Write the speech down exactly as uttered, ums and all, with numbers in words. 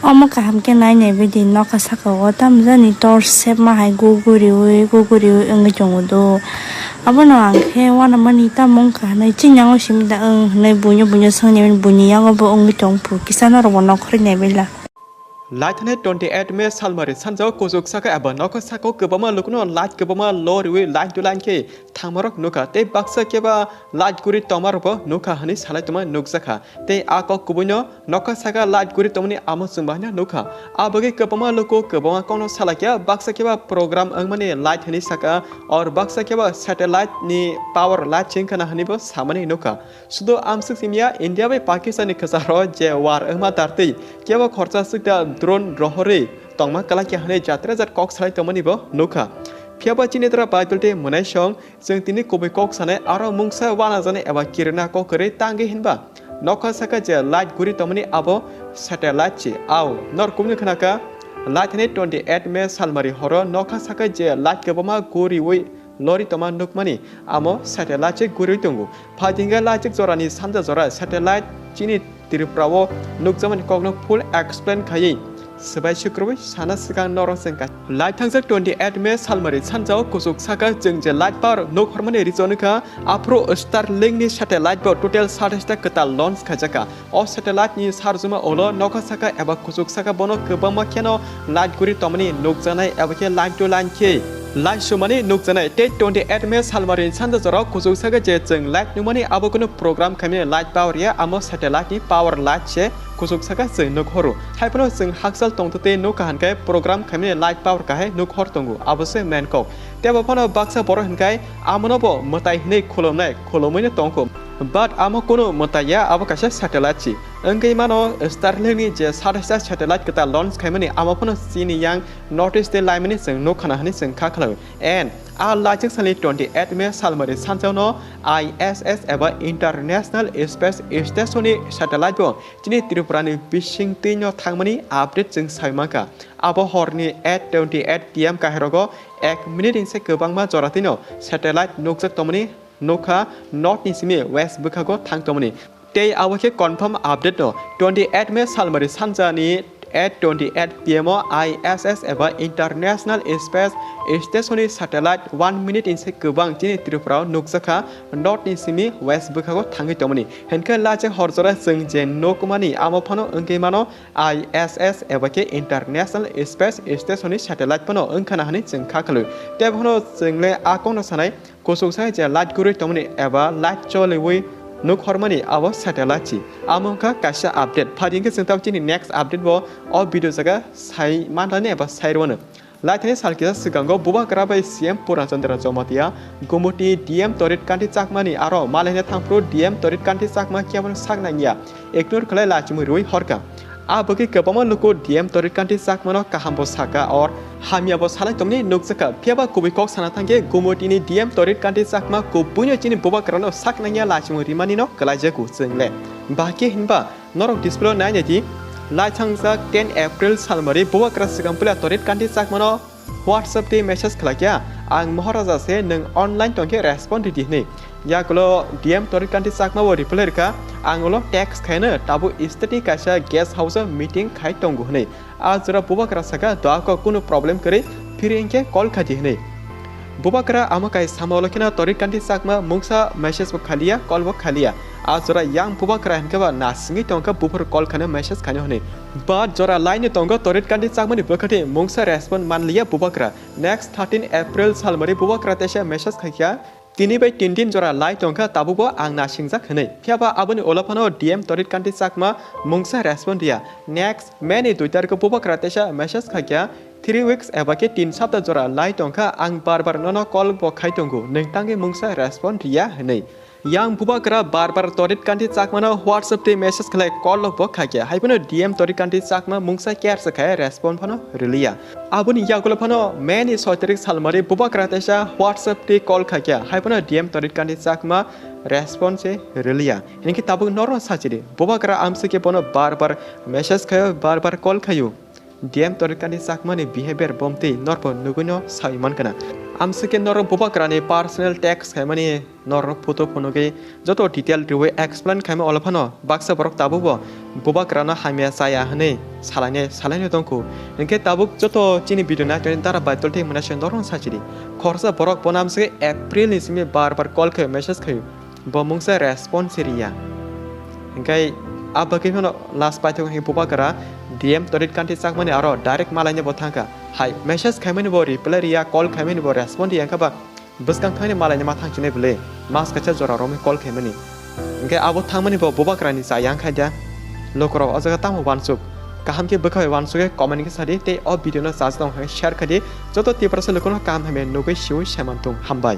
Omo kaham khe nai nai bidi nokha saka o tamjani tor sepma hai guguriui guguriui wngwi tongo do. Abono ang khe uanamani tamo wngkha hwnwi chini yango simi da wng hwnwi buino buino swngni buini yango bo wngwi tong phu kisa norokbo nokhorwi nai bai la. Laithani twenty eight May salmari sanjao kuchuk saka eba nokha saka o kwbangma lukuno light kwbangma lo riui line to line khe thangmarok nukha tei baksa khe ba light guri tongmarokbo nukha hwnwi salai tongma nukjakha. Tei a kok kubuino nokha saka light guri tongmani amo chwng bahai no nukha. A bagwi kwbangma luku kwbangma kokno salakya, baksa khe ba program wngmani light hwnwi saka, or baksa khe ba satellite ni power light se wngkha na hwnwi bo samani nukha. Sudo amswk simya India bai Pakistan ni kwcharo je war wngma dartwi kebo khorsa swkda drone rohorwi tongma kwlakya hwnwi jatra jat kok salai tongmani bo nukha. Phiya ba chini dra Bible tei mwnaisong Chwng tini kubui kok sanai aro mungsa uanajaknai eba kirina kok kwrwi tangwi hinba nokha saka je light guri tongmani abo satellite se. Ao nor kubuni khwnaka light hwnwi twenty eight May salmari horo nokha saka je light kwbangma guriui lori tongma nukmani amo satellite se guriui tongo. Phaidingga laichik jorani sanja jora satellite chini Tripura o nukjakmani kokno full explain khaiwi swbai swkrwui sana swkang norok chwng ka-, lai thangjak twenty eight May salmari sanjao kuchuk saka chwng je light power nuk hormani reason wngkha, aphuru Starlink ni satellite bo total satais ta kwtal launch khaijakha. O satellite ni sarjuma ulo nokha saka eba kuchuk saka bono kwbangma kheno light guri tongmani nukjaknai eba khe line to line khe light sumani nukjaknai. Tei twenty eight May salmari sanja jorao kuchuk saka je chwng light nukmani abo kunu program khaimani light power ya, amo satellite ni power light se kuchuk saka chwng nuk horo. Haiphano chwng hakchal tongtwtwi nuk kaham khe program khaimani light power kahai nuk hor tongo, abo se main kok. Tebo phano baksa borok hinkhai amono bo mwtai hinwi khulumnai, khulumwino tongkho. But amo kunu mwtai ya, abo kaisa satellite si. Wngwi mano Starlink ni je sataista satellite kwtal launch khaimani amo phano chini yang North East tei laimani chwng nuk khana hwnwi chwng kha khwlaio. And a laichik salni twenty eight May salmari sanjao no I S S eba International Space Station ni satellite bo chini Tripura ni bising twi no thangmani update chwng sai mankha. Abo horni eight twenty eight P M kahairogo ek minute ni se kwbangma jora twi no satellite nukjak tongmani nukha, north ni simi west bwkhago thang tongmani. Tei abo khe confirm update no. Twenty eight May salmari sanjani eight twenty eight P M o I S S eba International Space Station ni satellite one minute ni se kwbang chini Tripura o nukjakha, north ni simi west bwkhago thangwi tongmani. Hinkhe lache hor jora chwng je nukmani amo phano wngwi mano I S S eba khe International Space Station ni satellite phano wngkhana hwnwi chwng kha khwlwi. Tei bono chwng le a kokno sanai, kuchuk sai je light gurwi tongmani eba light choliwi nuk hormani abo satellite si. Amo wngkha kaisa update. Phadi hwnkhe chwng tabuk chini next update bo o video jaga sai manlani eba sai rwno. Laithani sal kisa swkango Bubagra bai C M Purna Chandra Jamatia Gumuti D M Torit Kanti Chakmani aro malaina thangphuru D M Torit Kanti Chakma kebono sak nangya, ignore khlai lachimwi rwi horkha. A bagwi kwbangma luku D M Torit Kanti Chakmano kahambo saka or hamyabo salai tongmani nukjakha, phiyaba kubui kok sana thangkhe Gumutini D M Torit Kanti Chakma kubuino chini Bubagrano sak nangya lachimwi rimanino kwlaijago chwng le. Bahai khe hinba norok display o nai nai di, laithangjak ten April salmari Bubagra swkang puila Torit Kanti Chakmano WhatsApp tei message khlaikha, "Ang Maharaja se, nwng online tongkhe respond ridi," hwnwi. Yagulo D M Torit Kanti Chakma bo reply rwkha, "Ang ulo text khaino tabuk state ni kaisa guest house o meeting khai tongo," hwnwi. A jora Bubagra sakha, "Doa kok, kunu problem kwrwi, phiri hinkhe call khaidi," hwnwi. Bubagra amo kai sama ulo kheno Torit Kanti Chakma mungsa message bo khaliya, call bo khaliya. A jora yang Bubagra hinkhe ba nasingwi tongkha buphuru call khaino message khaino hwnwi. But jora line ni tongo Torit Kanti Chakmani bwkhati mungsa respond manliya Bubagra. Next thirteen April salmari Bubagra teisa message khaikha, "Tini bai tin din jora lai tongkha, tabukbo ang nasingjak," hwnwi. Phiyaba aboni ulo phano D M Torit Kanti Chakma mungsa respond riya. Next May ni dui tarikh o Bubagra teisa message khaikha, "Three weeks eba khe tin sapta jora lai tongkha, ang bar bar nono call bo khai tongo, nwng tangwi mungsa respond riya," hwnwi. Yang Bubagra bar bar Torit Kanti Chakmano WhatsApp tei message khlai, call rok bo khaikha. Haiphano D M Torit Kanti Chakma mungsa care se khai, respond phano rwliya. Aboni yagulo phano May ni soi tarik salmari Bubagra teisa WhatsApp tei call khaikha. Haiphano D M Torit Kanti Chakma respond se rwliya. Hinkhe tabuk norok sachidi. Bubagra amsike bono bar bar message khaio, bar bar call khaio. D M Torit Kanti Chakmani behavior bomtwi norbo nugwino sawi mankha na. Amsike norok bubagrani personal text khaimani norok photo phunugwi joto detail riwi explain khaima olo phano baksa borok tabukbo bubagrano hamya chaya hwnwi salainai salainai tongkhu. Hinkhe tabuk joto chini video naitoni dara bai tolthai mwnase norokno sachidi. Khoroksa borok bono amsike April ni simi bar bar call khaio, message khaio. Bo mungsa response se riya. Hinkhe a bagwi phano last paithak hinkhe bubagra D M Torit Kanti Chakmani aro direct malainai bo thangkha. Hai message khaimani bo reply riya, call khaimani bo response riya, hinkhe ba bwskang thangni malainai ma thangchinai bwle mas kaisa jora romwi call khaimani. Hinkhe abo thangmani bo bubagrani chaya wngkha dia. Lukurok o jaga tamo uansuk? Kaham khe bwkha bai uansukhe comment khe sadi tei o video no chajak tong hai share khaidi. Joto Tiprasa lukuno kaham hamya nugwi siwi saiman thung. Hambai.